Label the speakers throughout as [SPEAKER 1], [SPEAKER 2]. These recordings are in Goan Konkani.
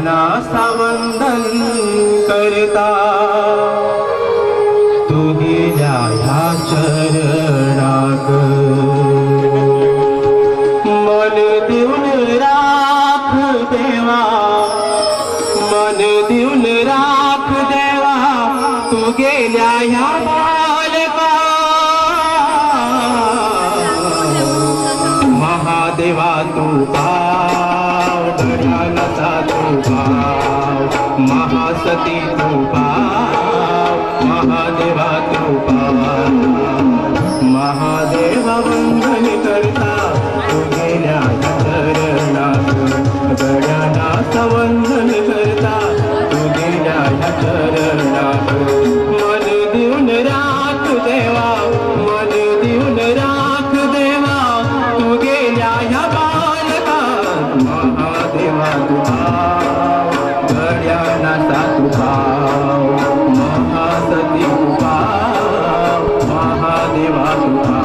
[SPEAKER 1] गड्याना वंदन करता तू गेल्या ह्या चरणात। मन देऊन राख देवा, मन देऊन राख देवा, तू गेल्या ह्या बालका। महादेवा तू पाव, गड्यानाचा तू पाव, महासती तू पाव, महादेवा तू पाव। महादेवा वंदन करता तू गेल्या ह्या चरणात, गड्यानाचा वंदन करता तू गेल्या ह्या चरणात। मन देऊन राख देवा, मन देऊन राख देवा, तू गेल्या ह्या बालका। महादेवा तू पाव, गड्यानाचा तू पाव, महासती तू पाव, महादेवा तू पाव।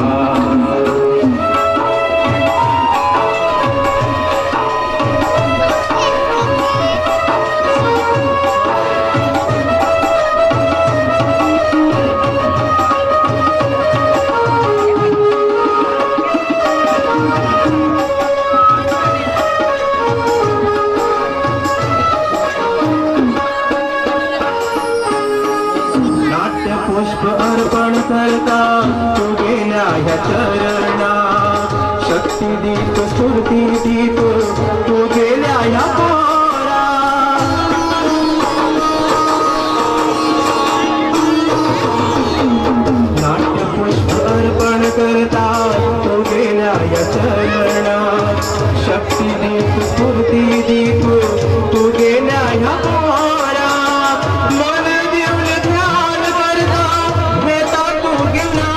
[SPEAKER 1] पुष्प अर्पण करता तू गेल्या ह्या चरणा, शक्ती दीप स्फूर्ती दीप तू गेल्या ह्या पोरा। नाट्य पुष्प अर्पण करता तू गेल्या ह्या चरणा, शक्ती दीप स्फूर्ती दीप तू गेल्या ह्या पोरा। मन देऊन ध्यान करता घेता तू गेला,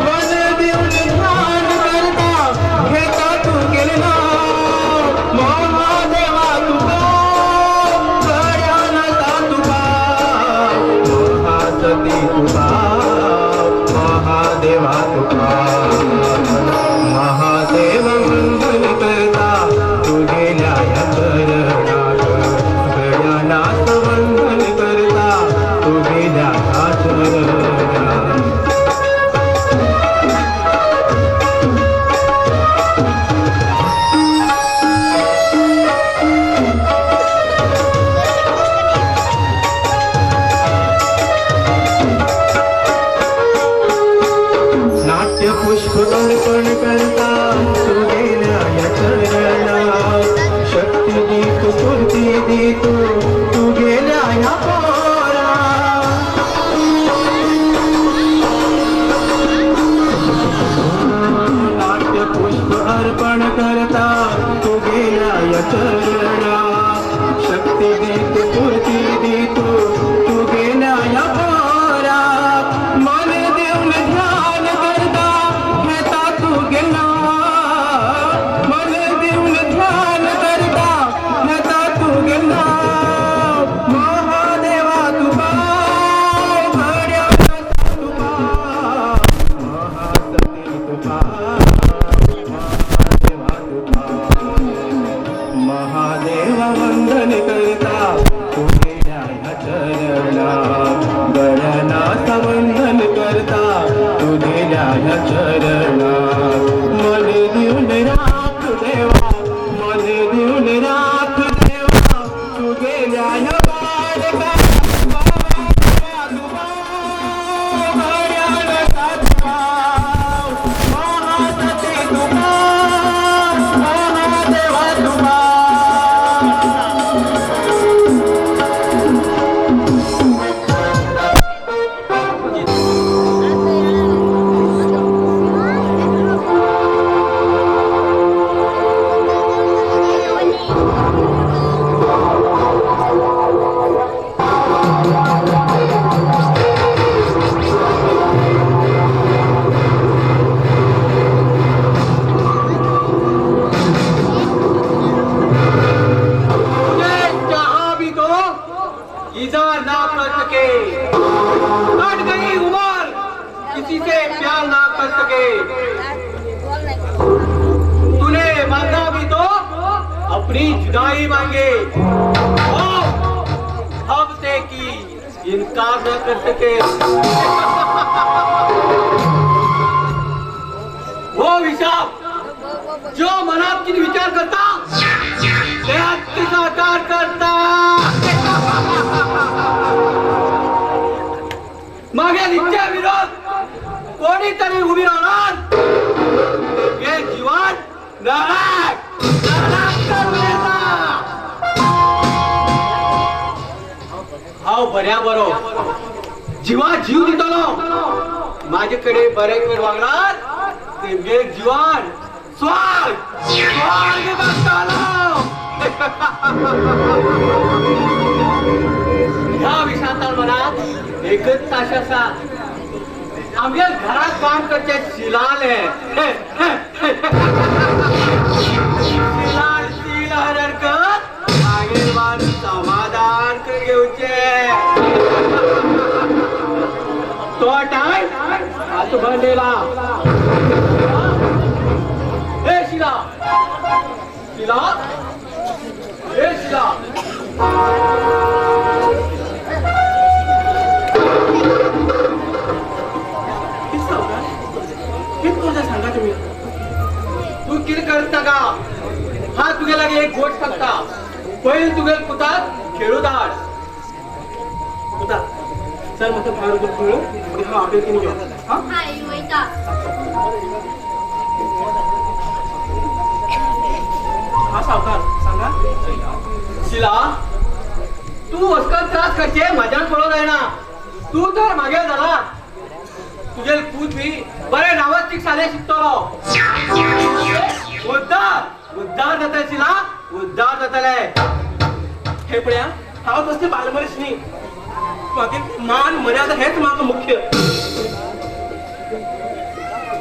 [SPEAKER 1] मन देऊन ध्यान करता घेता तू गेला। महादेवा तू पाव, गड्यानाचा तू पाव, महासती तू पाव, महादेवा तू पाव। महादेव वंदन करता तू गेल्या ह्या चरणात, गड्यानाचा वंदन करता तू गेल्या ह्या चरणात। नाट्य पुष्प अर्पण करता तू गेल्या ह्या चरणात, शक्ती दीप स्फूर्ती दीप तू गेल्या ह्या पोरा। नाट्य पुष्प अर्पण करता तू गेल्या ह्या चरणात, शक्ती दीप स्फूर्ती दीप तू गेल्या ह्या पोरा। मन देऊन ध्यान करता घेता तू गेला, मन देऊन ध्यान करता घेता तू गेला। महादेवा तू पाव, गड्यानाचा तू पाव, महासती तू पाव, महादेवा तू पाव। महादेवा वंदन करता तू गेल्या ह्या चरणात, गड्यानाचा वंदन करता तू गेल्या ह्या चरणात। मन देऊन राख देवा, मन देऊन राख देवा, तू गेल्या ह्या बालका। महादेवा तू पाव, गड्यानाचा तू पाव, महासती तू पाव, महादेवा तू पाव।
[SPEAKER 2] जहाँ भी तो इजहार ना कर सके, कट गई उम्र किसी से प्यार ना कर सके। तूने मांगा भी तो अपनी जुदाई मांगे और हमसे की इनकार न कर सके। वो विशाप जो मनात की विचार करता ते साकार करता। मागे इच्छा विरोध कोणीतरी उभी राहणार हे जीवन नरक नरक करून येता। हांव बऱ्या बरो जिवा जीव दितलो माझे कडे बरे कर वागणार तेमगे जीवन स्वर्ग स्वर्ग बसतलो। ह्या विशांतान मनात एकच आशा आसा आमगे घरात काम करचे शिलाले शिलाल शील हरण कर मागीर मान समाधान कर घेवचे। तो टायम हात भरलेला। हे शिला शिला हे शिला
[SPEAKER 1] सांगा तुम्ही
[SPEAKER 2] तू कितें करता का? हा तुगे लागी एक गोट सांगता पयलीं तुगे पुताक खेळू धाड।
[SPEAKER 1] पुता चल म्हाका भायर वचून खेळू आनी हांव आपले कितें यो।
[SPEAKER 3] हां वयता।
[SPEAKER 1] हा सावकार सांगा।
[SPEAKER 2] शिला तू वस्कर त्रास करचे म्हज्यान पळोवंक जायना। तूं तर मागेर जाला तुजे पूत बी बरे नावास्तीक शाळेत शिकतलो। उद्धार उद्धार जातले शिला उद्धार जातले।
[SPEAKER 1] हे पळया हांव तसलें बालमनीस न्ही। मागीर मान मर्यादा हेच म्हाका मुख्य।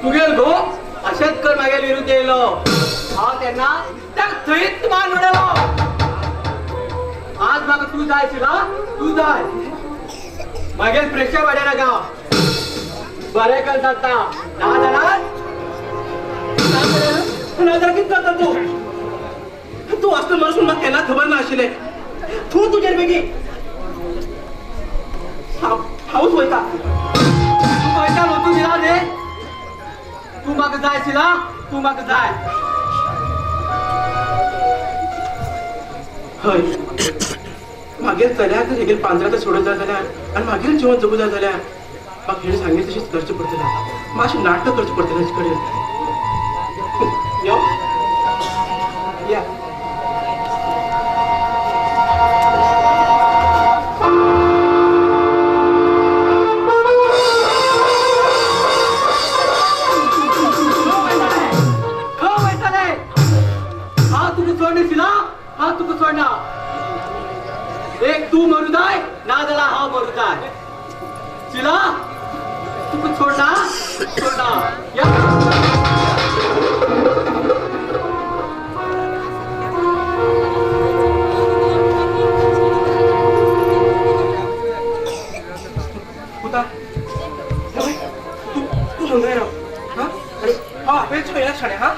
[SPEAKER 2] तुगेल घोव अशेंच कर मागेल विरुद्ध येयलो हांव तेन्ना त्या थंयच मान उडयलो। आज म्हाका तूं जाय शिला तूं जाय मागीर प्रेशर वाडय नाका बरें कर जाता ना जाल्यार
[SPEAKER 1] ना जाल्यार कितें जाता तूं तूं असलो मनीस म्हाका केन्ना खबर नाशिल्लें। तूं तुजेर बेगीन हांवूच वयता।
[SPEAKER 2] तूं वयता वचूं दिना न्ही। तूं म्हाका जाय शिला तूं म्हाका जाय।
[SPEAKER 1] हय मागीर चल्याक जर हेगेर पांजऱ्याक सोडूंक जाय जाल्यार आनी मागीर जिवन जगूं जाय जाल्यार म्हाका हेणें सांगिल्लें तशेंच करचें पडटलें। मातशें नाटक करचें पडटलें हेचे कडेन। यो या
[SPEAKER 2] खंय वयतलें? हांव तुका सोडना शिला हांव तुका सोडना। एक तूं मरूं जाय ना जाल्यार हांव मरूं जाय। शिला तुका सोडना सोडना। या
[SPEAKER 1] पुता तूं तूं हांगा राव। हां आनी हांव आपणेच खंय शाणे। हां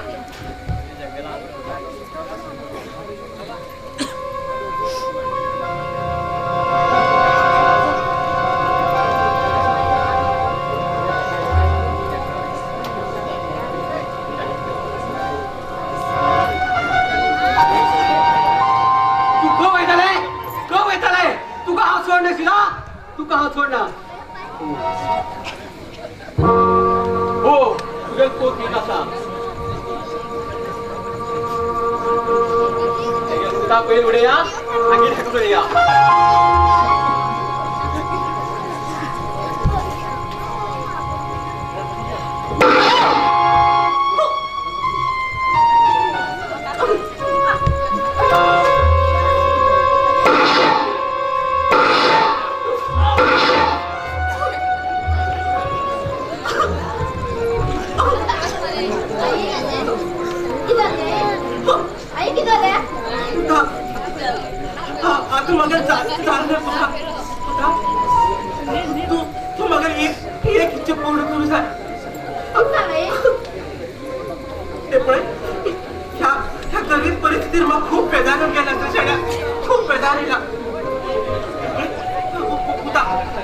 [SPEAKER 2] तुका हांव सोडना। हो तुगे कोत येवन आसा पुता पयलीं उडया मागीर हेका उडया।
[SPEAKER 1] आतां म्हाका जालें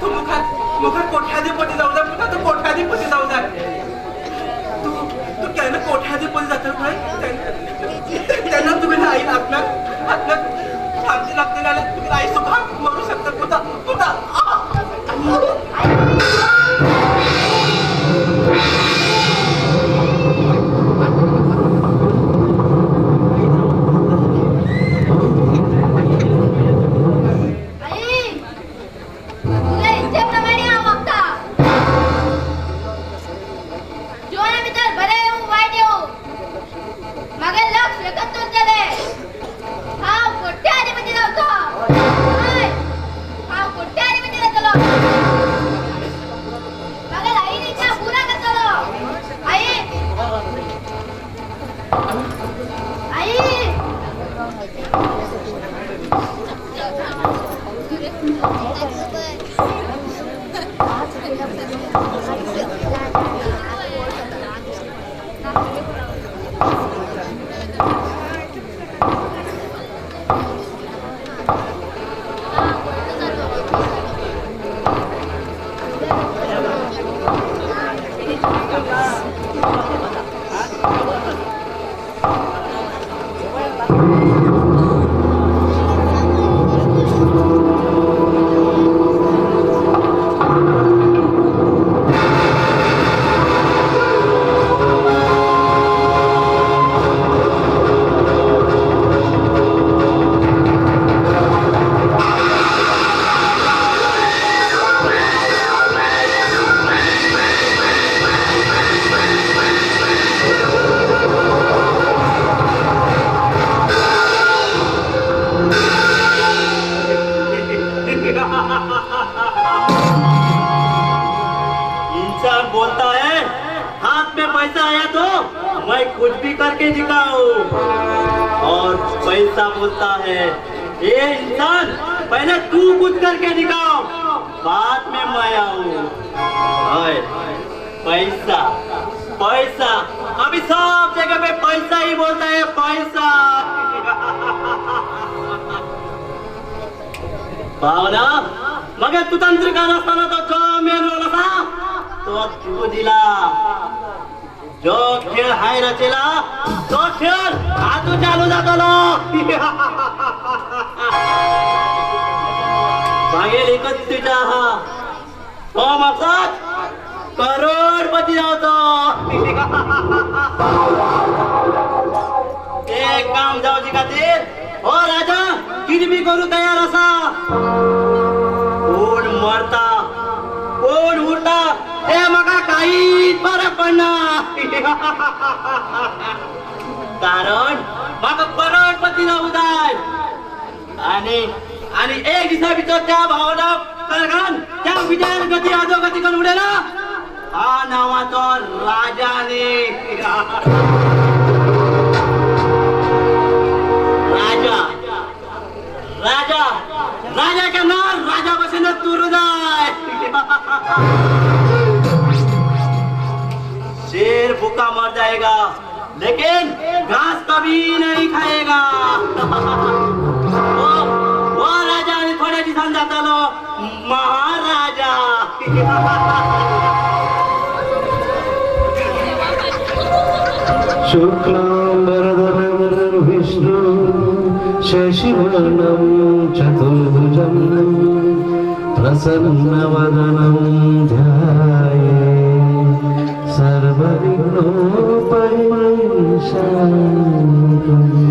[SPEAKER 1] तू मुखार मुखार कोठ्याधिपती जाऊ जाय पुता, तू कोठ्याधिपती जाऊ जाय. तू तू केन्ना कोठ्याधिपती जातलो पळय तेन्ना तुमी आई आपल्याक आपल्याक शांती लागतली जाल्यार तुमी आई सुखान मरू शकता पुता. पुता
[SPEAKER 2] इंसान बोलता है हाथ में पैसा आया तो मैं कुछ भी करके दिखाऊं, और पैसा बोलता है ये इंसान पहले तू कुछ करके दिखाओ बाद में मैं आऊं। पैसा पैसा अभी सब जगह पे पैसा ही बोलता है पैसा। भावना मगर तू तंत्रिका नसताना तो जो मेन रोल असा तो तू दिला, जो खेळ हाय रचेला तो खेळ आजू चालू जातलो. मागेल एकच तुझा हा तो मकसद करोडपती जावचो. ते काम जावचे खातीर हो राजा कितें बी करूं तयार आसा. कोण मरता कोण उरता ते म्हाका कांयच फरक पडना, कारण म्हाका करोडपती जावूं जाय. आनी आनी एक दिसा भितर त्या भावना कारखान त्या विजयान गती अधोगती करून उडयला हा नांवाचो राजाने. राजा राजा राजा के नाव राजा बसेन तुरू जाय. शेर भूखा मर जाएगा लेकिन घास कभी नहीं खाएगा. वो राजा आणि थोड्या दिसान जातालो महाराजा.
[SPEAKER 3] शुक्लांबरधरं विष्णु शशिवर्णं चतुर्भुजं प्रसन्नवदनं ध्याये सर्वविघ्नोपशान्तये.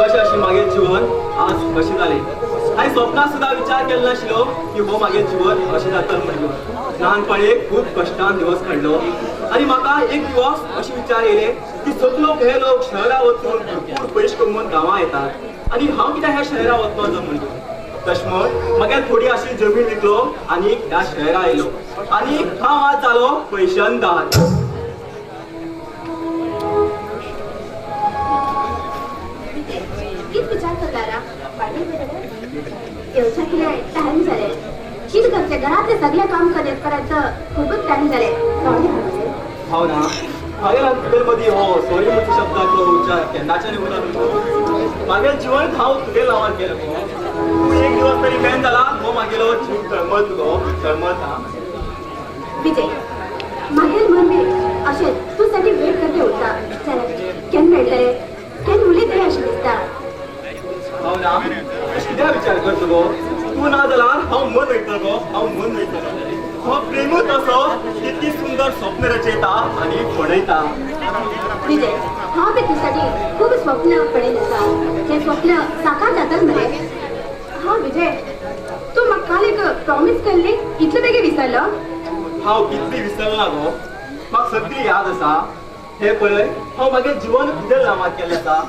[SPEAKER 2] कशें अशें मागीर जीवन आज कशें जालें हांवें स्वप्नांत सुद्दां विचार केलो नाशिल्लो की हो मागीर जीवन अशें जातलें म्हणून. ल्हानपणी खूब कश्टान दिवस काडलो आनी म्हाका एक दिवस अशें विचार येयले की सगळे हे लोक शहरां वचून भरपूर पयशे कमोवन गांवां येतात आनी हांव कित्याक ह्या शहरां वतलो जर म्हणून. तशें म्हण मागीर थोडी अशी जमीन विकलो आनी ह्या शहरां आयलो आनी हांव आज जालो पैशांदार.
[SPEAKER 4] कित विचार करता येवच्या कितें टायम जाले शीत करचे घरातले सगळे काम करायचं खूपच टाइम जाले.
[SPEAKER 2] भावना मागीर तुगेल मदीं हो सॉरी म्हणचे शब्दाचो उच्चार केन्नाच्यान उरला. मागीर जिवन हांव तुगे नांवार केलें गो. तूं एक दिवस तरी बॅन जाला हो मागेलो जीव तळमळत गो, तळमळत.
[SPEAKER 4] विजय मागीर मन बी अशें तूं साठी वेट करते उरता जाल्यार केन्ना मेळटलें केन्ना उलयतलें अशें दिसता.
[SPEAKER 2] हांव ना अशें कित्याक विचार करता गो? तूं ना जाल्यार हांव मन वयतलो गो, हांव मन वयतलो. हो प्रेमूच असो कितली सुंदर स्वप्न रचयता आनी पळयता.
[SPEAKER 4] विजय हांव बी तुज्यासाठी खूब स्वप्न पळयलें आसा. तें स्वप्न साकार जातलें मरे. हां विजय तूं म्हाका काल एक प्रॉमीस केल्ली इतले बेगीन विसरलो?
[SPEAKER 2] हांव कितली विसरला गो, म्हाका सगळी याद आसा. हे पळय हांव मागीर जिवन तुगेल नांवार केल्लें आसा.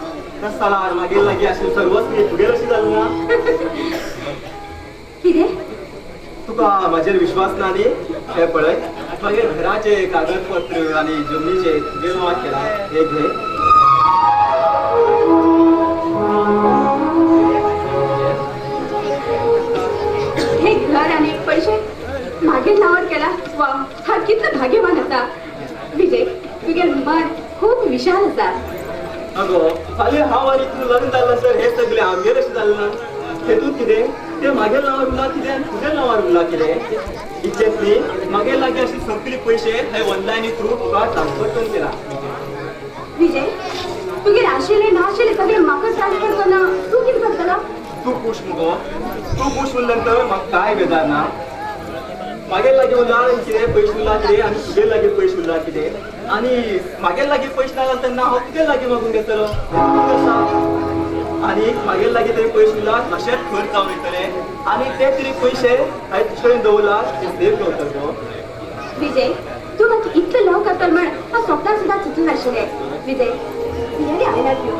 [SPEAKER 2] तशें जाल्यार मागीर लागीं आशिल्लें सर्वस्वी तुगेल अशें जालें ना?
[SPEAKER 4] कितें
[SPEAKER 2] तुका म्हाजेर विश्वास ना न्ही? हे पळय मागीर घराचे कागदपत्र आनी जमनीचे तुगेल नांवार केला. हे घे.
[SPEAKER 4] हे घर आनी पयशे मागीर नांवार केला. वा हा कितलो भाग्यवान आसा विजय. तुगेल मन खूब विशाल आसा.
[SPEAKER 2] अगो फाल्यां हांव आनी तूं लग्न जालें सर हे सगळें आमगेर अशें जालें ना? हेतून कितें ते मागेल नांवार उरला कितें आनी तुगेल नांवार उरला कितें? इतलेंच न्ही मागेल लागीं अशे सगळे पयशे हे ऑनलायन थ्रू तुका ट्रान्सफर करून केला.
[SPEAKER 4] विजय तुगेर आशिल्ले ना आशिल्ले सगळे म्हाका ट्रान्सफर करना तूं कितें करतलो?
[SPEAKER 2] तूं खूश मुगो, तूं खूश उरलें तर म्हाका कांय बेजार ना. मागेल लागीं उरला कितें पयशे उरला कितें आनी तुगेल लागीं पयशे उरला कितें आनी मागेल लागीं पयशे ना जाल्यार तेन्ना हांव तुगेल लागीं मागून घेतलो. आनी मागेल लागीं तरी पयशे उरला तशेंच खर्च जावन वयतले आनी ते तरी पयशे हांवें तुजे कडेन दवरला ते सेव दवरतलो गो.
[SPEAKER 4] विजय तूं म्हाका इतलें लव करतलो म्हण हांव स्वप्नांत सुद्दां चिंतून नाशिल्लें. Vijay really I love you.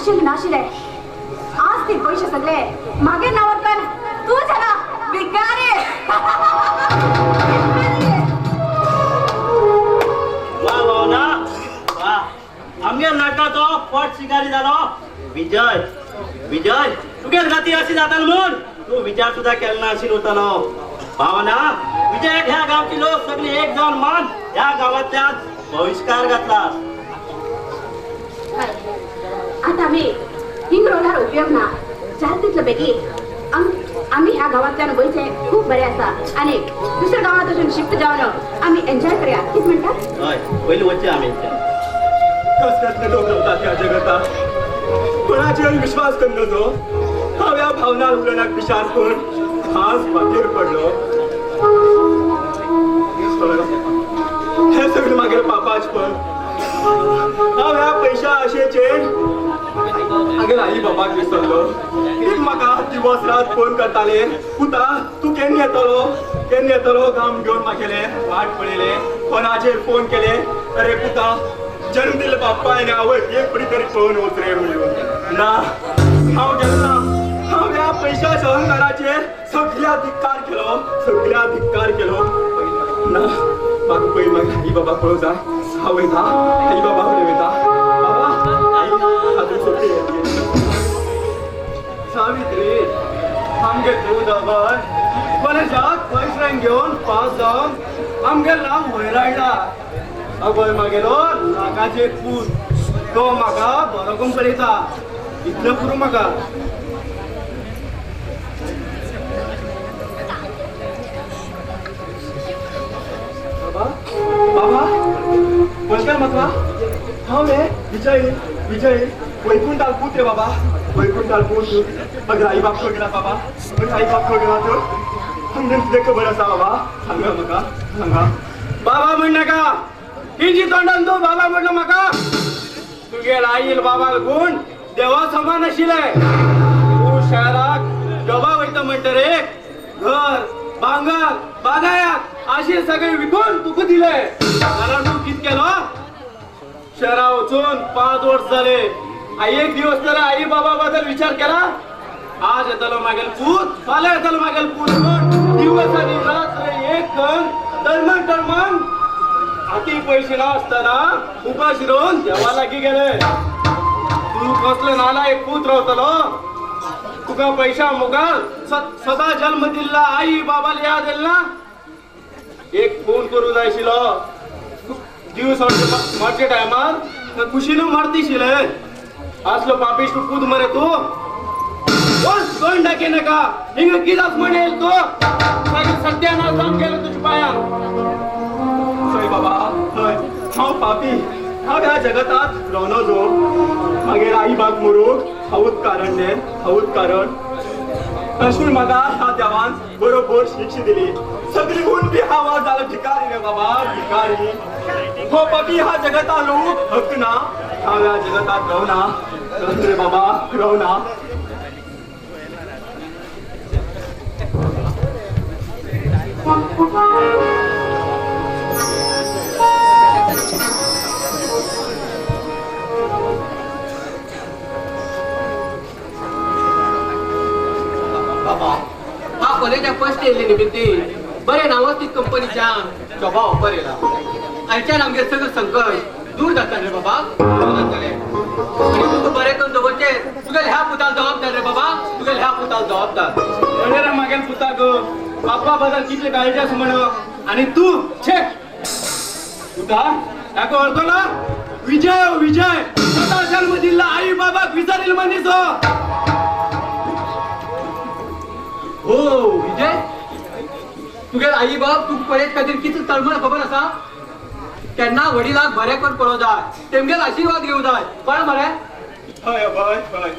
[SPEAKER 4] आशिल्ले नाशिल्ले आज ते पैसे सगळे मागे नावर पण तू झाला भिकारी.
[SPEAKER 5] वा भावना वा, आमगे नाटकाचो पोट शिकारी जालो विजय. विजय तुगेल गती अशी जाताल म्हूण तूं विचार सुद्धा केलो ना अशी उरतलो. भावना विजय ह्या गांवची लोक सगळी एक जावन मान ह्या गांवांतल्यान बहिष्कार घातला.
[SPEAKER 4] आता आम्ही हिंग रोलार उपयोग ना जात तितलो बेगीन आम्ही ह्या गांवांतल्यान वयचे खूब बरें आसा आनी दुसऱ्या गांवांत वचून शिफ्ट जावन आमी एन्जॉय करया. कितें म्हणटा?
[SPEAKER 5] हय, पयलीं वचचें आमी.
[SPEAKER 1] कसले लोक रावतात ह्या जगतात, कोणाचेर विश्वास करनो तो. हांव ह्या भावना उलयनाक विश्वास करून खास वाटेर पडलो. हे सगळें मागीर पापाच पण हांव ह्या पयशा आशेचेर मागीर आई बाबाक विसरलो. एक म्हाका दिवस रात फोन करताले, पुता तूं केन्ना येतलो केन्ना येतलो. काम घेवन मागेले वाट पळयले, फोनाचेर फोन केले, अरे पुता जन्म दिल्ले बापायन आवय एक पडी तरी पळोवन वच रे म्हणून. ना हांव गेलो ना. हांव ह्या पयशा अहंकाराचेर सगळ्या धिक्कार केलो, सगळ्या धिक्कार केलो. ना म्हाका पयलीं म्हाका आई बाबा पळोवंक जाय. हांव वयता आई बाबा कडेन वयता. बाबा आई हातूंत सोपी.
[SPEAKER 2] सावित्री आमगे दूद अभय कॉलेजाक फर्स्ट रँक घेवन पास जावन आमगे नांव वयर हाडला. अभय मागेलो नागाचे पूत, तो म्हाका बरो करून पळयता. इतलें पुरो म्हाका.
[SPEAKER 1] बाबा बाबा वळखता म्हाका? हांव रे विजय. विजय वैकुंठाल पूत रे बाबा, वैकुंठाल पूत. मगेर आई बाप खंय गेला बाबा? मगेर आई बाप खंय गेला तर तुमकां कितें खबर आसा बाबा? सांगा म्हाका, सांगा.
[SPEAKER 2] बाबा म्हण नाका, किंची तोंडान तूं बाबा म्हणलो म्हाका. तुगेल आईल बाबाल गुण देवा समान आशिल्ले. तूं शहराक जॉबा वयता म्हणटरे घर भांगर बागायत अशें सगळें विकून तुका दिले. जाल्यार तूं कितें केलो? शहरा वचून 5 वर्स जाले, एक दिवस तर आई बाबा बद्दल विचार केला? आज येतलो मागेल पूत, फाल्यां येतलो मागेल पूत म्हूण दिवस आनी रात्र एक करून टळमण टळमण हाती पैसे ना आसतना उपाशी रावन देवा लागीं गेले. तूं कसलो नालायक पूत रावतलो? तुका पैशा मुखार सदा जन्म दिल्ला आई बाबाला याद येल ना? एक फोन करूं जाय आशिल्लो. जीव मरच्या टायमार खुशीन मरतीशिल्ले. असलो पापिश्ट पूत मरे तूं. तोंड दाखय नाका. हिंगा कित्याक म्हण येयल तूं? मागीर सत्यानाश जावन गेलो तुज्या पांयांक.
[SPEAKER 1] हय बाबा हय, हांव पापी. हांव ह्या जगतात रावना जो. मागीर आई बाप मरूंक हांवूच कारण न्ही, हांवूच कारण. तशें म्हाका ह्या देवान बरोबर शिक्षा दिली. सगळी गुण बी हांव जालो भिकारी रे बाबा, भिकारी. हो पापी ह्या जगतात रावूंक हक्क ना. हांव ह्या जगतात रावना रे बाबा, रावना.
[SPEAKER 2] बाबा हा कॉलेजाक फर्स्ट येयल्ले निमित्ती बरें नांवास्तीत कंपनीच्या जॉबा ऑफर येयला. आयच्यान आमगे सगळें संकट दूर जातलें रे बाबा, दूर जातलें. आनी तुका बरें करून दवरचें तुगेल्या ह्या पुताक जबाबदार रे बाबा, तुगेल्या ह्या पुताक जबाबदार. अरे रे मागेल पुताक बाप्पा बद्दल कितले काळजी आसा म्हण आनी तूं छे पुता ताका वळखलो? विजय विजय स्वता जन्म दिल्ला आई बाबाक विचारील मनीस हो.
[SPEAKER 6] हो विजय, तुगेल आई बाप तुका कॉलेज खातीर कितलो तळमळ खबर आसा? केन्ना वडिलाक बरें करून पळोवंक जाय, तेमगेल आशिर्वाद घेवंक जाय, कळ्ळें मरे?
[SPEAKER 1] हय हय हय,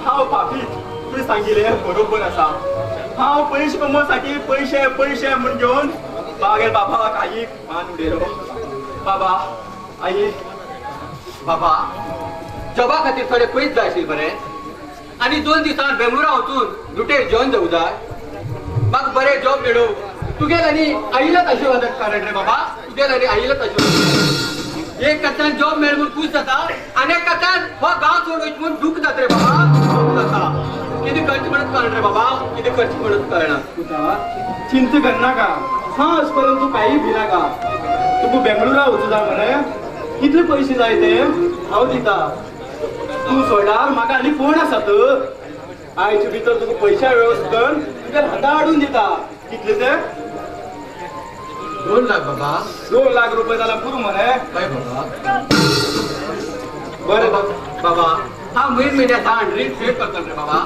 [SPEAKER 1] हांव पापी, तुवें सांगिल्लें बरोबर आसा. हांव पयशे कमोवसाठी पयशे पयशे म्हूण घेवन मागीर बाबाक आईक मान उडयलो. बाबा आई
[SPEAKER 6] बाबा जॉबा खातीर थोडे पयस जाय आशिल्ले बरें, आनी 2 दिसान बेंगळुरा वचून ड्युटेर जॉयन जावूं जाय, म्हाका बरें जॉब मेळूं. तुगेल आनी आईलाच आशिर्वाद कारण रे बाबा, तुगेल आनी आईलाच आशिर्वाद. एक कथान जॉब मेळ म्हूण खूश जाता आनी एक कथान हो गांव सोड वयच म्हूण दूख जाता रे बाबा, दूख जाता. कितें करचें म्हणत कळना रे बाबा, कितें करचें म्हणत कळना.
[SPEAKER 2] पुता चिंता करनाका, हांव परंतु तूं काही भिनाका. तुका बेंगळुरा वचूं जाय मरे, कितले पयशे जाय ते हांव दिता. तूं सोडल्यार म्हाका आनी कोण आसात? आयचे भितर तुका पयशा वेवस्था कर, तुज्या हाता हाडून दिता. कितले ते?
[SPEAKER 6] 2 लाख बाबा.
[SPEAKER 2] 2 लाख रुपये जाल्यार पुरो मरे.
[SPEAKER 6] हय बाबा.
[SPEAKER 2] बरें
[SPEAKER 6] बाबा, हांव म्हयन म्हयन्या 100 सेव करतलो रे बाबा.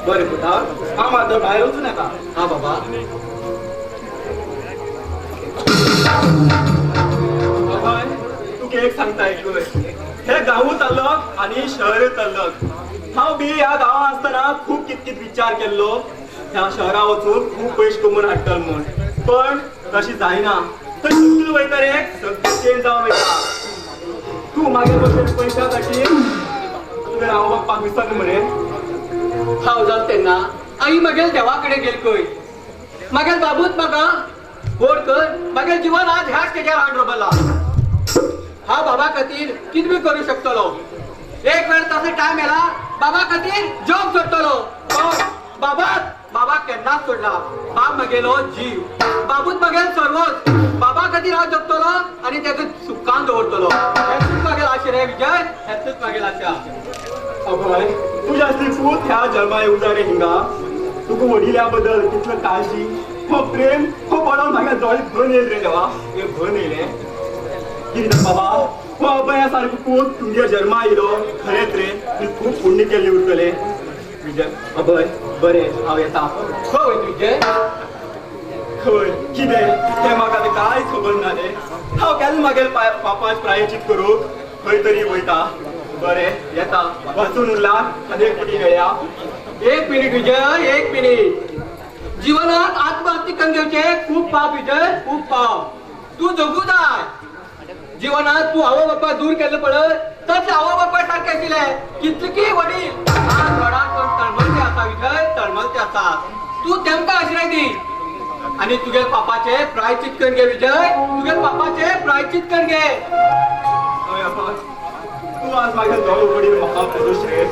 [SPEAKER 2] बरें पुता, हांव मात भायर वचूं नाका.
[SPEAKER 6] हा बाबा.
[SPEAKER 2] बाबाय तुका एक सांगता ऐकूय, हे गांवूच अलग आनी शहरच अलग. हांव बी ह्या गांवांत आसतना खूब कित कित विचार केल्लो, ह्या शहरा वचून खूब पयशे कमोवन हाडटलो म्हूण, पण तशें जायना. थंय सगळें वयता रे, सगळें चेंज जावन वयता. तूं मागीर बसून पयशा खातीर तुवें हांव बाप्पाक विसरलें मरे.
[SPEAKER 6] हांव जाल तेन्ना आई मागेल देवा कडेन गेल खंय, मागेल बाबूच म्हाका गोड कर, मागेल जिवन आज ह्या स्टेजार हाड रोबला. हांव बाबा खातीर कितें बी करूं शकतलो. एक वेळ तसो टायम येला बाबा खातीर जॉब सोडटलो, पण बाबा बाबा केन्नाच सोडला. बाब म्हगेलो जीव, बाबूच म्हगेल सर्वच. बाबा खातीर हांव जगतलो आनी तेका सुखान दवरतलो. हेच म्हगेल आशा रे विजय, हेच म्हगेल आशा.
[SPEAKER 2] अभय, तुज्या असली पूत ह्या जल्मा येवंक जाय रे हिंगा. तुका वडिल्या बद्दल कितलो काळजी, हो प्रेम, हो पळोवन म्हाका दोळे भरून येयले रे देवा, हे भरून येयले. कितें बाबा, हो अभया सारको पूत तुमगे जल्मा येयलो, खरेंच रे तुवें खूब पुण्य केल्लें उरतलें. विजय, अभय बरें हांव येता.
[SPEAKER 6] खंय वयता विजय?
[SPEAKER 2] खंय कितें तें म्हाका आतां कांय खबर ना रे. हांव केन्ना म्हागेले पापाक प्रायचीत करूंक खंय तरी वयता. बरें येता, वाचून उरला आनी एक पटी मेळया.
[SPEAKER 6] 1 मिनीट विजय, 1 मिनीट. जिवनात आत्महत्या करून घेवचें खूब पाप विजय, खूब पाप. तूं जगू जाय जिवनात. तूं आवय बापाय दूर केल्लें पळय, तशें आवय बापाय सारकें आशिल्लें. कितले वडील आज व्हडान तळमळते आसा विजय, तळमळते आसा. तूं तेमकां आश्रय दी आनी तुगे पापाचें प्रायचीत करून घे विजय, तुगे पापाचें प्रायचीत करून घे.
[SPEAKER 2] तूं आज म्हागे दोळे उगडील महापुरुष रे,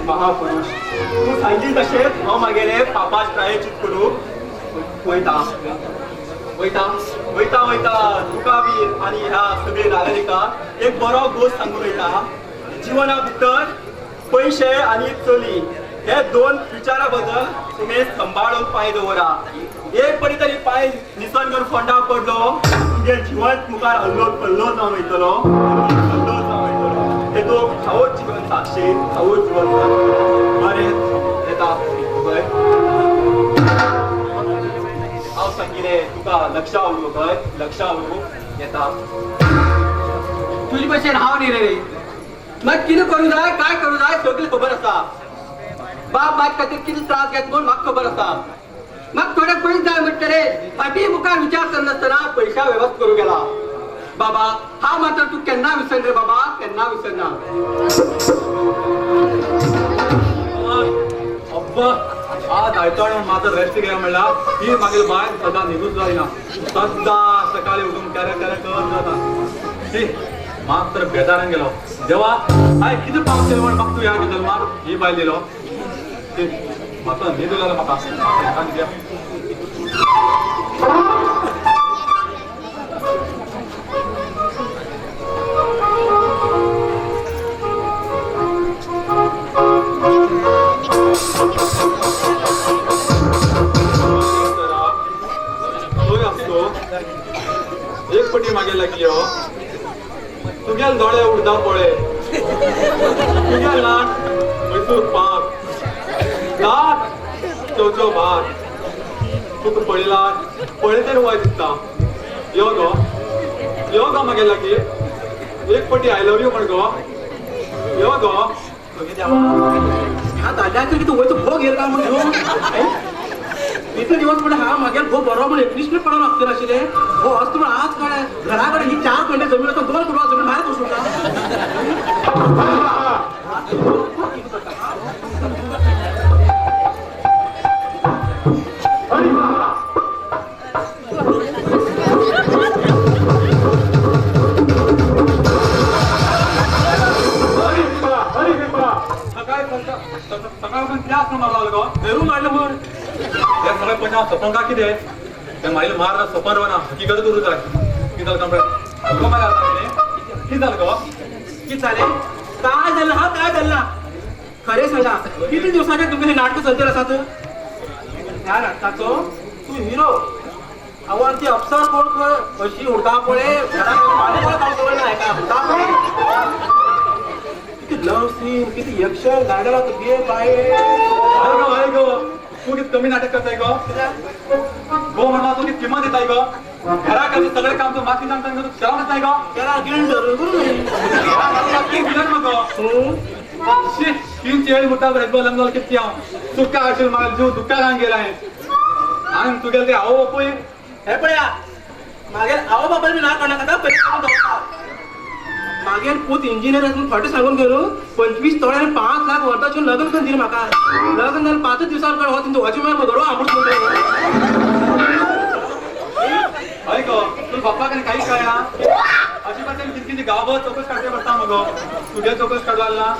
[SPEAKER 2] महापुरुष. तूं सांगील तशेंच हांव म्हागेले पापाक प्रायचीत करूंक वयता वयता वयता वयता. तुका बी आनी ह्या सगळे नागरिकांक एक बरो गोश्ट सांगून वयता. जिवना भितर पयशे आनी चली हे 2 विचारा बद्दल तुमी सांबाळून पांय दवरा. एक पडी तरी पांय निसण करून फोंडा पडलो, तुमगे जिवन मुखार अल्लो कल्लो जावन वयतलो, कल्लो जावन वयतलो. हे दोग हांवूच जिवन साक्षी, हांवूच जिवन. बरें येता बरें. हांव सांगिलें तुका लक्षा उरूं, हय लक्षा उरूं. येता.
[SPEAKER 6] तुजे भशेन हांव न्ही रे, म्हाका कितें करूं जाय काय करूं जाय सगळें खबर आसा. बाप म्हाजे खातीर कितें त्रास घेता म्हूण म्हाका खबर आसा. म्हाका थोडे पयशे जाय म्हणटरे फाटीं मुखार विचार करनासतना पयशा वेवस्था करूं गेला. बाबा हांव मात्र तूं केन्ना विसरना रे बाबा, केन्ना विसरना.
[SPEAKER 2] अब्बा आज आयतार मात्र रेस्ट घे म्हणला ही मागीर बायल सदां न्हिदूच जायना, सदां सकाळी उठून कॅरे कॅरे करत जाता. शी मात्र बेजारान गेलो. देवा हांवें कितें पाप केलें म्हण म्हाका तूं ह्या जल्माक ही बायल दिलो. म्हाका न्हीद जालो म्हाका. एक पटी मागे लागली हो, तुगेल दोळे उडता पळे, तुगेल नाक मैसूर पाक, दांत चवचो भात, तुका पळयला पळयतर वय दिसता. यो गो, यो गो मागे लागी, एक पटी I love you म्हण गो, यो गो.
[SPEAKER 1] ह्या दादल्याक तूं वयतो भोग येता काय म्हूण इतले दिवस म्हणल्यार हा मागेल भोग बरो म्हण एकवीस मिनिट पडोन वचते नाशिल्लें. हो असतो म्हण आज कळ्ळें घरा कडेन ही 4 पेंडे जमीन आसा, 2 कुडवा जमीन भायर वचूं.
[SPEAKER 7] हांव सपन का कितें तें मागीर मार सपन ना हकीकत करूं जाय. कितें जालें कांबळे? गो मागीर कितें जालें गो?
[SPEAKER 1] कितें जालें? काय जालें हा? काय जालें ना? खरें सांगा, कितले दिवसांचे तुमगेलें हें नाटक चलतेर आसात? ह्या नाटकाचो तूं हिरो. आवय आनी ती अप्सर कोण खंय अशी उडता पळय, खबर ना हेका उडता पळय. कितें लव सीन, कितें यक्षण गार्डनाक गे बाये.
[SPEAKER 7] हय गो, हय गो, तूं कितें कमी नाटक करताय गो? गो म्हणा तूं कितें किंमत दिताय गो? घरा खातीर सगळें काम तूं माती सांगता तूं शरम दिताय गो?
[SPEAKER 1] गिळून धरून करूं
[SPEAKER 7] गिळून मगो शी तीन चेड मुठा ब्रेकबो लग्न जालो कितकी हांव सुक्का आशिल्लो म्हाका जीव दुख्खा घालून गेला हांवें. आनी तुगेलें तें आवय बापूय
[SPEAKER 1] हे पळया मागेर आवय बापाय बी ना कोणाक आतां पयलीं सांगून दवरता. मागेर पूत इंजिनियर आसा फाटीं सांगून गेलो 25 तोळे आनी 5 लाख वर्साचें लग्न करून दिलें म्हाका. लग्न जालें 5 दिवसां कडेन हो तेंचो वॉचमॅन म्हजो आंबूट.
[SPEAKER 7] हय गो, तुज्या बाप्पाक आनी काही कळना अशें भाशेन कितकी गांवभर चौकस काडचे पडटा मगो. तुगे चौकस काडू ना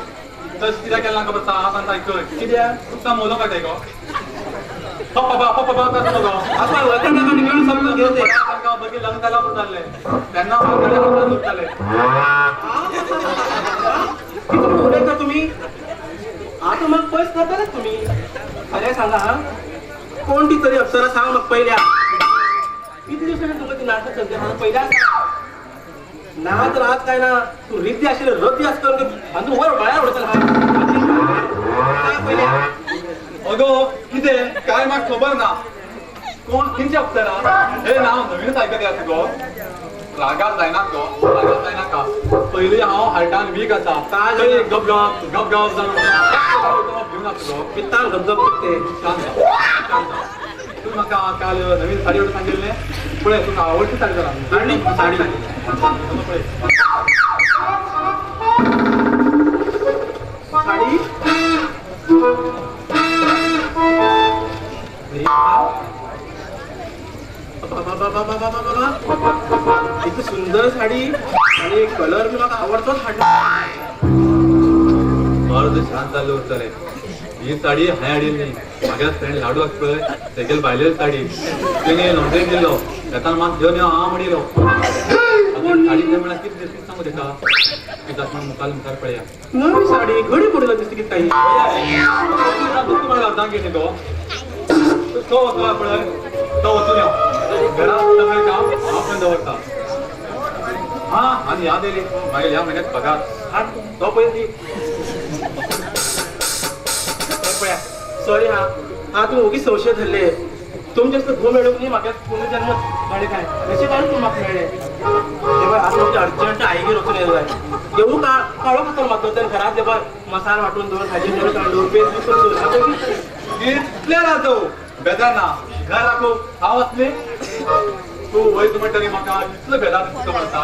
[SPEAKER 7] तशें कित्याक केलें ना खबर आसा. हांव सांगता आयकय
[SPEAKER 1] कित्याक
[SPEAKER 7] तुका मोलो काडटाय गो. पप्पा पप्पा करता मगो.
[SPEAKER 1] आतां
[SPEAKER 7] बगे लग्न जालां म्हूण जाल्लें तेन्ना म्हाका दुखतालें.
[SPEAKER 1] कितें उलयता तुमी? आतां म्हाका पयस करताले तुमी. खरें सांगा कोण ती तरी अप्सरा सांग म्हाका पयल्या. कितले दिवसांनी तुमकां ती नाटक चलता म्हाका पयल्या ना तर आज काय ना तूं रिद्दी आशिल्ले रद्दी आसता आनी तूं वर गळ्यार उडयतलो. पयल्या
[SPEAKER 7] अगो कितें काय म्हाका खबर ना कोण खंयची अप्सरा हे नांव नवीनच आयकत आसा गो. रागार जायना गो, रागार जायनाका. पयलीं हांव हार्टान वीक आसा. काय गप गप गप गप जावन भिवन आसा गो.
[SPEAKER 1] पित्तान गपगप ते.
[SPEAKER 7] शांत शांत. तूं म्हाका काल नवीन साडी हाडून सांगिल्लें पळय तुका आवडटी साडी जाला.
[SPEAKER 1] हाडली साडी
[SPEAKER 7] पळय
[SPEAKER 1] साडी. बाबा इतकी सुंदर साडी आणि कलर बी म्हाका आवडतोच हाडला.
[SPEAKER 7] अर्द शांत जाल्लें उरतलें. ही साडी हांवें हाडिल्ली म्हागे फ्रेंड लाडू आसा पळय तेगेले बायलेली साडी तेणें लॉन्ड्रेक दिल्लो. तेका मात घेवन यो हांव म्हणिल्लो. साडी तें म्हळ्यार कितें दिसता सांगू तेका कितें जाता म्हण मुखार मुखार पळया.
[SPEAKER 1] नवी साडी घडी पडिल्लो दिसता कितें काही.
[SPEAKER 7] दुखता अर्दांक गेली गो. तो वचपा पळय तो वचून यो. घरात सगळें काम हांव पण दवरता. हा आनी याद येयली मागीर ह्या म्हयन्याक पगार
[SPEAKER 1] हाड तो पळय दी. पळया सॉरी हा हा तूं ओगी संशय धरले. तुमचे असं घो मेळूंक न्ही म्हाका पुनर्जन्म घडे काय अशें काय तूं म्हाका मेळ्ळें. ते पळय आतां म्हाका अर्जंट आईगेर वचून येयलो जाय. येवूं काळो खातलो म्हाका तर घरात ते पळय मसाला वांटून दवर, भाजी करून दवर, पेज बी करून दवर.
[SPEAKER 7] कितले राजो बेजार ना घर राखो हांव आसलें तूं वयता म्हणटरी म्हाका इतलो बेजार दिसता म्हणटा.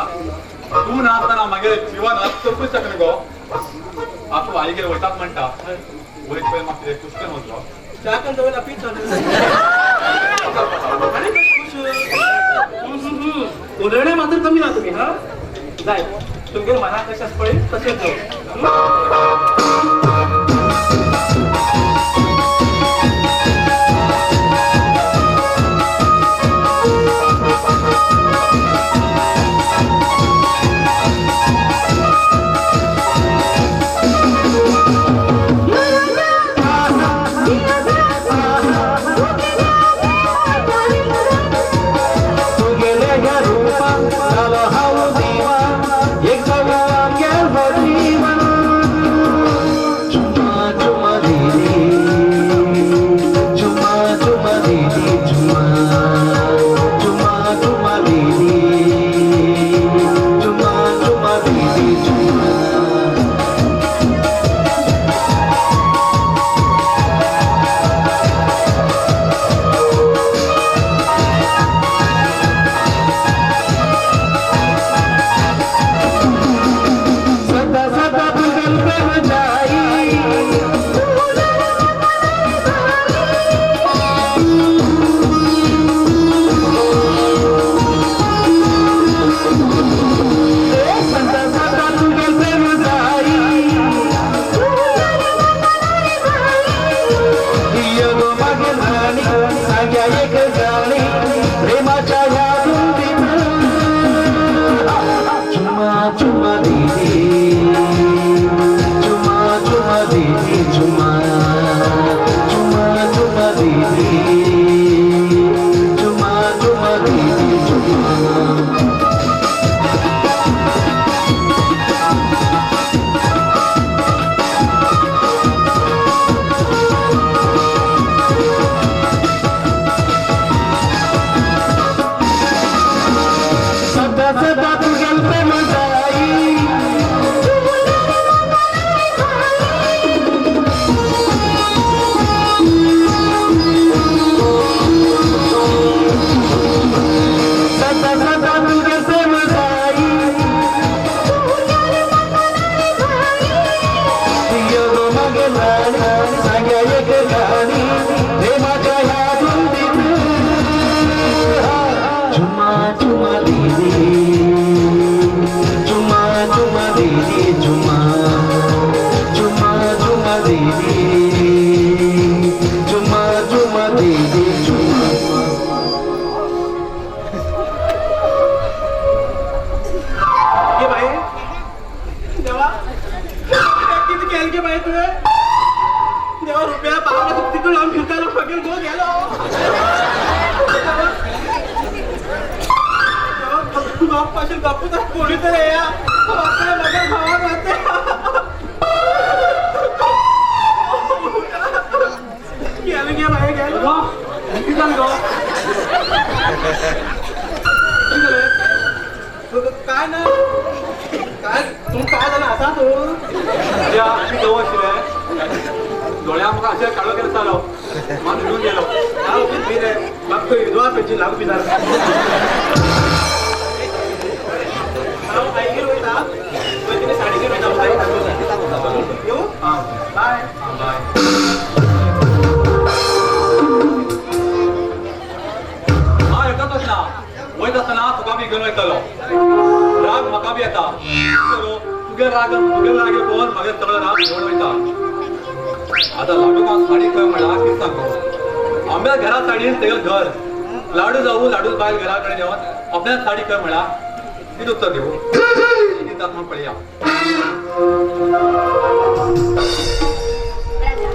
[SPEAKER 7] तूं ना आसतना म्हागे जिवन करूंक शकना गो. आतां आईगेर वयतात म्हणटा वयत पळय म्हाका कितें खूश करून वचलो.
[SPEAKER 1] च्या करून दवरला पी चालू. आनी कशें खूश उलयणें मात्र कमी ना तुमी. हा जाय तुमगेर मनाक कशें आसा पळय तशें जावं.
[SPEAKER 3] एक जावं आमगेलो जीवन.
[SPEAKER 1] सायकल लावन फिरतालो मागीर गो गेलो. बाप पासून बापू तर कोणी तर या माझ्या भावा गेलो गे बाहेर गेलो.
[SPEAKER 7] कितें जालें गो? कितें जालें?
[SPEAKER 1] काय ना काय तूं काय जालें आसा तूं?
[SPEAKER 7] गो आशिल्लें दोळ्या म्हाका अशें काळो केलो जालो मान भिवून गेलो.
[SPEAKER 1] हांव भिरे रे म्हाका खंय विधवा पेन्शन लागू भिजार. हांव आईगेर वयता पयलीं तुमी साडी घेवन वयता. साडी येवं?
[SPEAKER 7] आं
[SPEAKER 1] बाय.
[SPEAKER 7] आं बाय. हांव एकच वचना, वयत आसतना तुका बी घेवन वयतलो. राग म्हाका बी येता, तुगे राग तुगे राग पळोवन म्हागे सगळो राग घेवन वयता. आतां लाडू हांव साडी खंय म्हणल्यार कितें सांगू, आमच्या घरा साडी तेगेलें घर लाडू जावं लाडू बायल घरा कडेन येवन आपल्या साडी खंय म्हणल्यार कितें उत्तर दिवं? कितें जाता म्हूण पळया.
[SPEAKER 4] राजा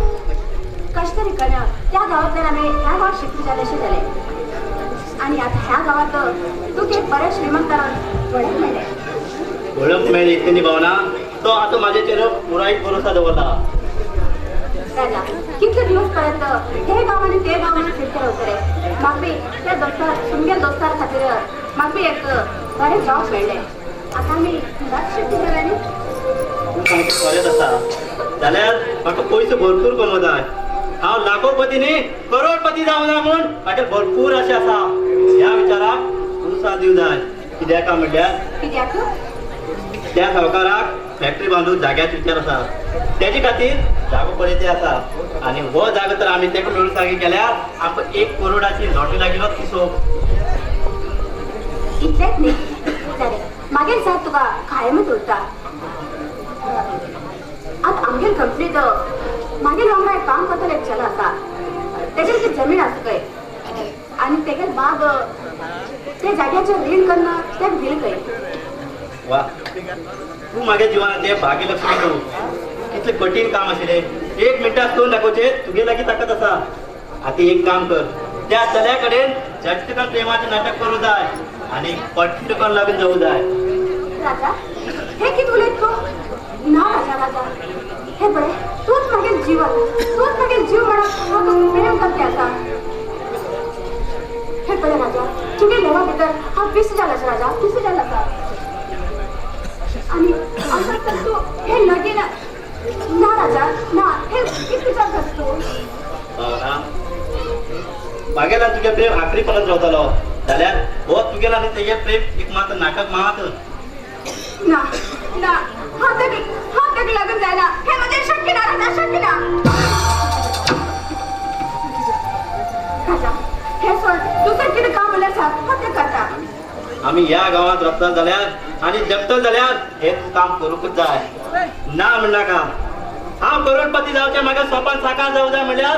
[SPEAKER 4] कशें तरी करून त्या गांवांतल्यान आमी ह्या गांवात शिफ्ट जाले अशें जालें आनी आतां ह्या गांवांत तुका एक बऱ्या श्रीमंतान वळख मेळ्ळें.
[SPEAKER 5] वळख मेळ्ळी इतली भावना तो आतां म्हाजेचेर पुराय भरोसा दवरला.
[SPEAKER 4] राजा कितले दिवस पर्यंत हे गांव आनी ते गांव फिरते रावतले. म्हाका त्या दोस्तार तुमगे दोस्तार खातीर म्हाका एक बरें जॉब मेळ्ळें. आतां आमी घरात शिफ्ट जाले न्ही.
[SPEAKER 5] तूं सामकें खरेंच आसा जाल्यार म्हाका पयशे भरपूर कमोवंक जाय. हांव लाखोपती न्ही करोडपती जावंक जाय म्हूण म्हाका भरपूर आशा आसा. ह्या विचाराक तूं साथ दिवंक जाय. कित्याक काय म्हणल्यार
[SPEAKER 4] कित्याक
[SPEAKER 5] त्या सावकाराक फॅक्टरी बांदून जाग्याचो विचार आसा, तेजे खातीर जागो पळय आसा आनी हो जागो तर आमी तेका मेळून सारकें केल्यार आमकां 1 करोडाची लॉटरी लागिल्लो तिसो.
[SPEAKER 4] इतलेंच न्ही जालें मागीर साथ तुका कायमच उरता. आतां आमगेर कंपनीत मागीर वांगडा एक काम करतलो एक चलो आसा, तेजेर ती जमीन आसा खंय आनी तेगेल बाब ते जाग्याचेर रीण करून तेका दिलें खंय.
[SPEAKER 5] वा तूं म्हागे जिवनाचें भाग्यलक्ष्मी तूं. कितलें कठीण काम आशिल्लें 1 मिनटात करून दाखोवचें तुगे लागीं ताकद आसा. आतां एक काम कर, त्या चल्या कडेन झटकन प्रेमाचें नाटक करूं जाय आनी पट्टकन लागून जावूं जाय.
[SPEAKER 4] राजा हे कितें उलयत तूं? ना राजा राजा हे पळय तूंच म्हागे जीवन, तूंच म्हागे जीव म्हणून हांव तुका प्रेम करते आसा. हे पळय राजा तुगे देवा भितर हांव पिस जालां राजा, पिस जालां आसा. आनी आतां तर तूं हे लगीन ना राजा ना, हे कितें विचार करता तूं?
[SPEAKER 5] भावना मागेला तुगे प्रेम आखरी पर्यंत रावतलो जाल्यार हो तुगेला आनी तेगे प्रेम एक मात नाटक मात
[SPEAKER 4] ना ना. हांव तेका लागून जायना, हें म्हजें शक्य ना राजा, शक्य ना. राजा हें सोड, दुसरें कितें काम उरल्यार सांग, हांव तें करता.
[SPEAKER 5] आमी ह्या गांवांत रावता जाल्यार आनी जगता जाल्यार हें तूं काम करूंकच जाय. ना म्हणनाका हांव करोडपती जावचें म्हाका सोपान साकार जावं जाय म्हणल्यार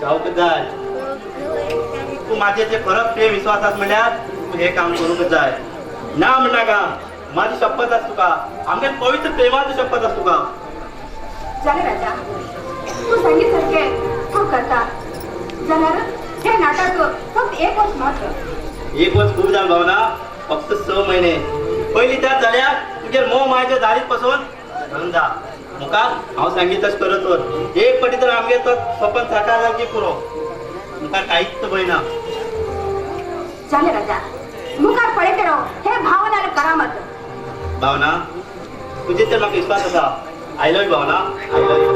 [SPEAKER 5] जावंकच जाय. तूं म्हाजेचेर खरोच प्रेम विस्वास आसा म्हणल्यार तूं हें काम करूंकच जाय. ना म्हणनाका म्हाजी शपथ आसा तुका, आमगे पवित्र प्रेमाची शपथ आसा तुका.
[SPEAKER 4] जालें राजा तूं सांगीत सारकें हांव करता. जाल्यार हें नाटक फक्त 1 वर्स मात्र.
[SPEAKER 5] 1 वर्स खूब जालें भावना, फक्त 6 महिने. पयलीं त्या जाल्यार तुगेर मोह मायच्या दारीत पसून धरून जा. मुखार हांव सांगीत तशें करत वर. एक पटी तर आमगेर तो सपन साकार जालें की पुरो, मुखार कांयच भंय ना.
[SPEAKER 4] जालें राजा मुखार पळयत राव, हे भावना करामत.
[SPEAKER 5] भावना तुजेर तर म्हाका विस्वास आसा. I love you Bhavana, I love you.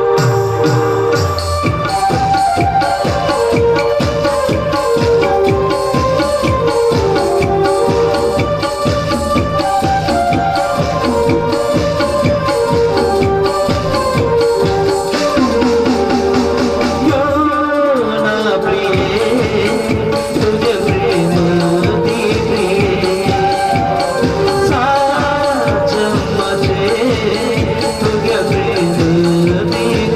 [SPEAKER 3] तुझे प्रेम ती प्रिये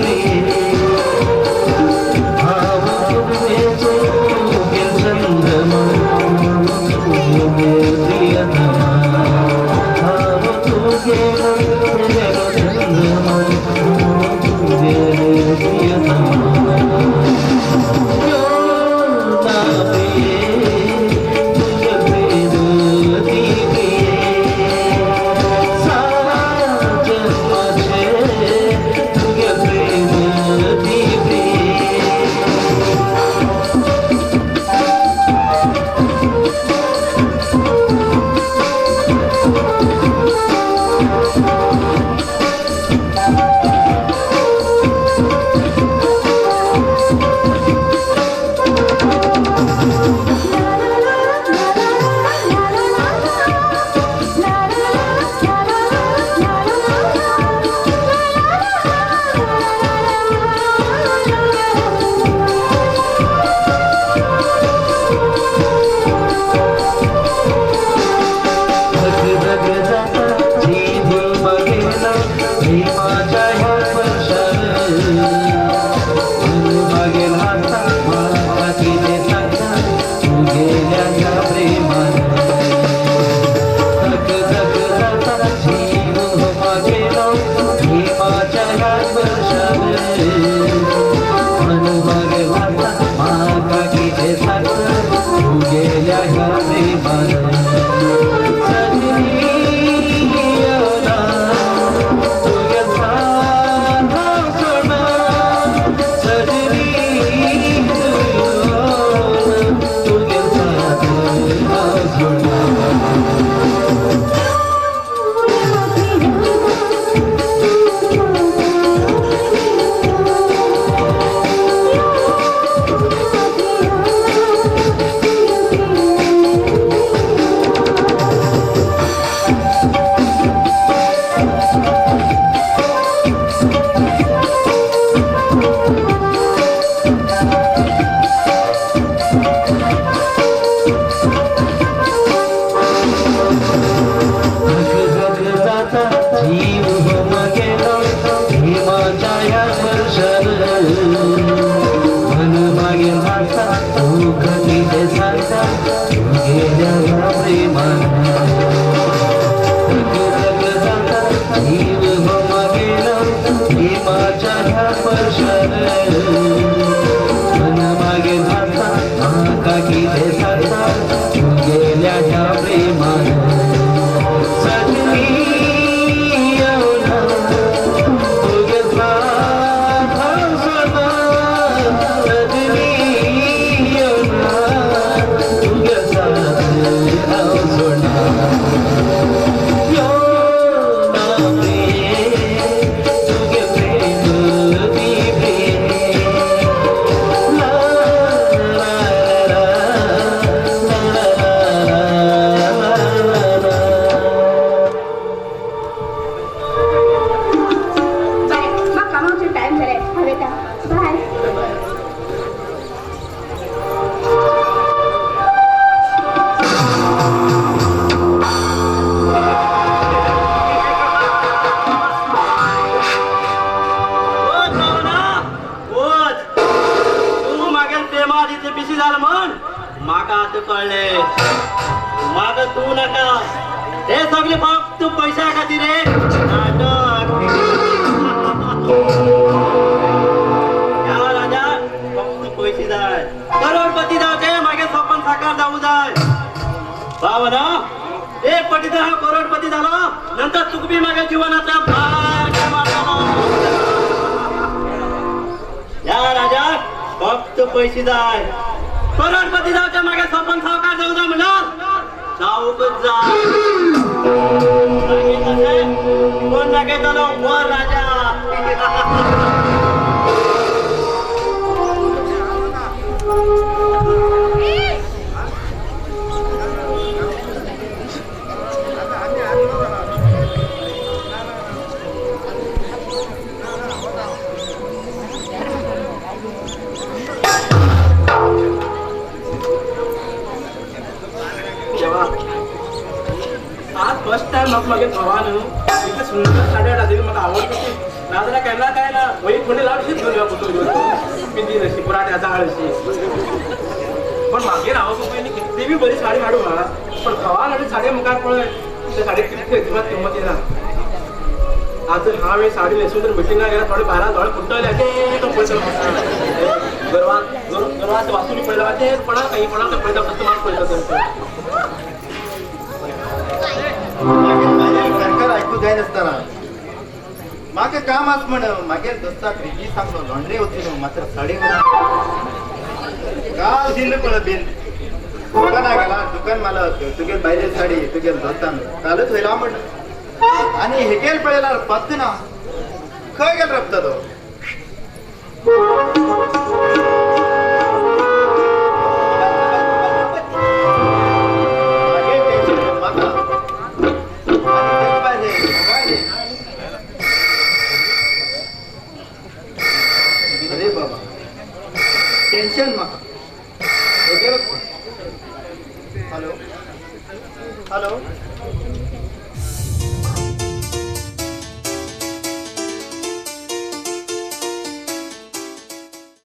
[SPEAKER 8] दुकाना गेला, दुकान मालक तुगेल बायले साडी तुगेल धोतान कालच होयला म्हणलं आणि हेकेल पळयला पत्त ना, खंय गेल रपता तो? मागेल टेन्शन म्हाका आनी तेच भायर हे मोबायल. अरे बाबा, टेन्शन म्हाका हेगेल. Hello hello.